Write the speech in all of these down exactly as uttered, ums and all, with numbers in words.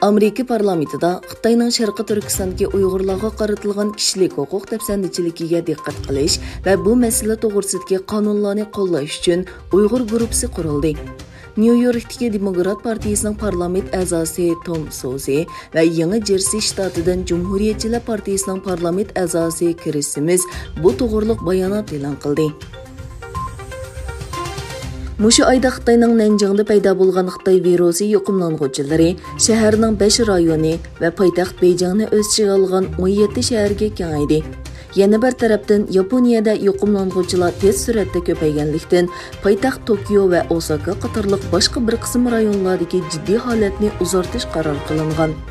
ئامېرىكا پارلامېنتىدا خىتاينىڭ شەرقىي تۈركىستاندىكى ئۇيغۇرلارغا قارىتىلغان كىشىلىك ھوقۇق دەپسەندىچىلىكىگە دىققەت قىلىش ۋە بۇ مەسىلە توغرىسىدىكى قانۇنلارنى قوللاش ئۈچۈن ئۇيغۇر گۇرۇپپىسى قۇرۇلدى. نيۇ يوركتىكى دېموكرات پارتىيىسىنىڭ پارلامېنت ئەزاسى توم سوزى ۋە يېڭى جېرسى شتاتىدىن جۇمھۇرىيەتچىلەر پارتىيىسىنىڭ پارلامېنت ئەزاسى كرىس سىمىز بۇ توغرۇلۇق بايانات ئېلان قىلدى. مۇشۇ ئايدا خىتاينىڭ نەنجىڭدە پەيدا بولغان خىتاي ۋىرۇسى يۇقۇملانغۇچىلىرى شەھەرنىڭ بەش رايونى ۋە پايتەخت بېيجىڭنى ئۆز ئىچىگە ئالغان ئون يەتتە شەھەرگە كېڭەيدى. يەنە بىر تەرەپتىن، ياپونىيەدە يۇقۇملانغۇچىلار تېز سۈرئەتتە كۆپەيگەنلىكتىن، پايتەخت توكيو ۋە ئوساكا قاتارلىق باشقا بىر قىسىم رايونلاردىكى جىددىي ھالەتنى ئۇزارتىش قارار قىلىنغان.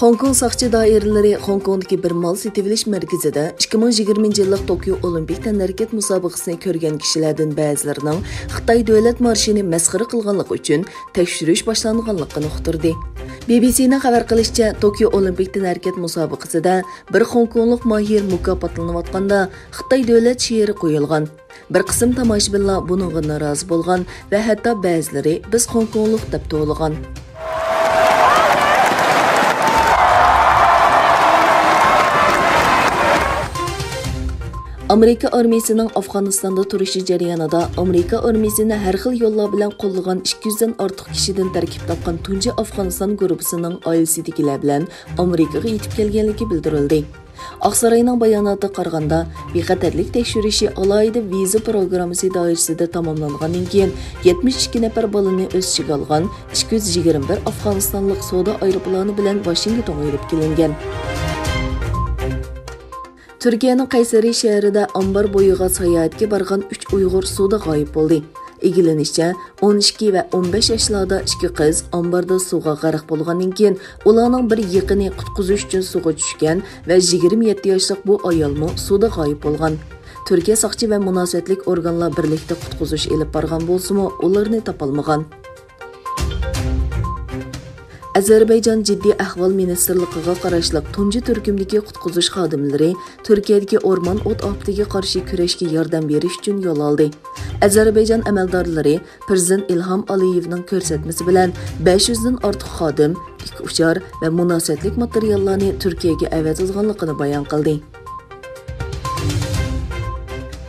خوڭكوڭ ساقچى دائىرىلىرى خوڭكوڭدىكى بىر مال سېتىۋېلىش مەركىزىدە ئىككى مىڭ يىگىرمىنچى يىللىق توكيو ئولىمپىك تەنھەرىكەت مۇسابىقىسىنى كۆرگەن كىشىلەردىن بەزىلىرىنىڭ خىتاي دۆلەت مارشىنى مەسخىرە قىلغانلىقى ئۈچۈن تەكشۈرۈش باشلانغانلىقىنى ئۇقتۇردى. بى بى سىنىڭ خەۋەر قىلىشىچە، توكيو ئولىمپىك تەنھەرىكەت مۇسابىقىسىدە بىر خوڭكوڭلۇق ماھىر مۇكاپاتلىنىۋاتقاندا، خىتاي دۆلەت شېئىرى قويۇلغان. بىر قىسىم تاماشىبىنلار بۇنىڭغا نارازى بولغان ۋە ھەتتا بەزىلىرى «بىز خوڭكوڭلۇق» دەپ توۋلىغان. ئامېرىكا ئارمىيىسىنىڭ ئافغانىستاندا تۇرۇشى جەريانىدا ئامېرىكا ئارمىيىسىنى ھەر خىل يوللار بىلەن قوللىغان ئىككى يۈزدىن ئارتۇق كىشىدىن تەركىب تاپقان تۇنجى ئافغانىستان گۇرۇپپىسىنىڭ ئائىلىسىدىكىلەر بىلەن ئامېرىكىغا يېتىپ كەلگەنلىكى بىلدۈرۈلدى. ئاقساراينىڭ باياناتىغا قارىغاندا، بىخەتەرلىك تەكشۈرۈشى ئالاھىدە ۋىزا پروگراممىسى دائىرىسىدە تاماملانغاندىن كېيىن، يەتمىش ئىككى نەپەر بالىنى ئۆز ئىچىگە ئالغان ئىككى يۈز يىگىرمە بىر ئافغانىستانلىق سودا ئايروپىلانى بىلەن ۋاشىنگتونغا ئېلىپ كېلىنگەن. تۈركىيەنىڭ قەيسەرى شەھىرىدە ئامبار بويىغا ساياھەتكە بارغان ئۈچ ئۇيغۇر سۇدا غايىب بولدى. ئىگىلىنىشىچە، ئون ئىككى ۋە ئون بەش ياشلاردا ئىككى قىز ئامباردا سۇغا غەرق بولغاندىن كېيىن، ئۇلارنىڭ بىر يېقىنى قۇتقۇزۇش ئۈچۈن سۇغا چۈشكەن ۋە يىگىرمە يەتتە ياشلىق بۇ ئايالمۇ سۇدا غايىب بولغان. تۈركىيە ساقچى ۋە مۇناسىۋەتلىك ئورگانلار بىرلىكتە قۇتقۇزۇش ئېلىپ بارغان بولسىمۇ، ئۇلارنى تاپالمىغان. ئەزەربەيجان جىددىي ئەھۋال مىنىستىرلىقىغا قاراشلىق تۇنجى تۈركۈمدىكى قۇتقۇزۇش خادىملىرى تۈركىيەدىكى ئورمان ئوت ئاپىتىگە قارشى كۈرەشكە ياردەم بېرىش ئۈچۈن يول ئالدى. ئەزەربەيجان ئەمەلدارلىرى پىرېزىدېنت ئىلھام ئالىيېۋنىڭ كۆرسەتمىسى بىلەن بەش يۈزدىن ئارتۇق خادىم، ئىككى ئۇچار ۋە مۇناسىۋەتلىك ماتېرىياللارنى تۈركىيەگە ئەۋەتىدىغانلىقىنى بايان قىلدى.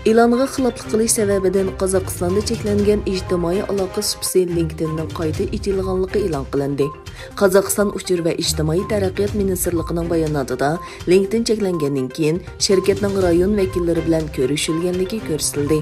ئېلانغا خىلاپلىق قىلىش سەۋەبىدىن قازاقىستاندا چەكلەنگەن ئىجتىمائىي ئالاقە سۇپىسى لىنكدىننىڭ قايتا ئېچىلغانلىقى ئېلان قىلىندى. قازاقىستان ئۇچۇر ۋە ئىجتىمائىي تەرەققىيات مىنىستىرلىقىنىڭ باياناتىدا، لىنكدىن چەكلەنگەندىن كېيىن، شىركەتنىڭ رايون ۋەكىللىرى بىلەن كۆرۈشۈلگەنلىكى كۆرسىتىلدى.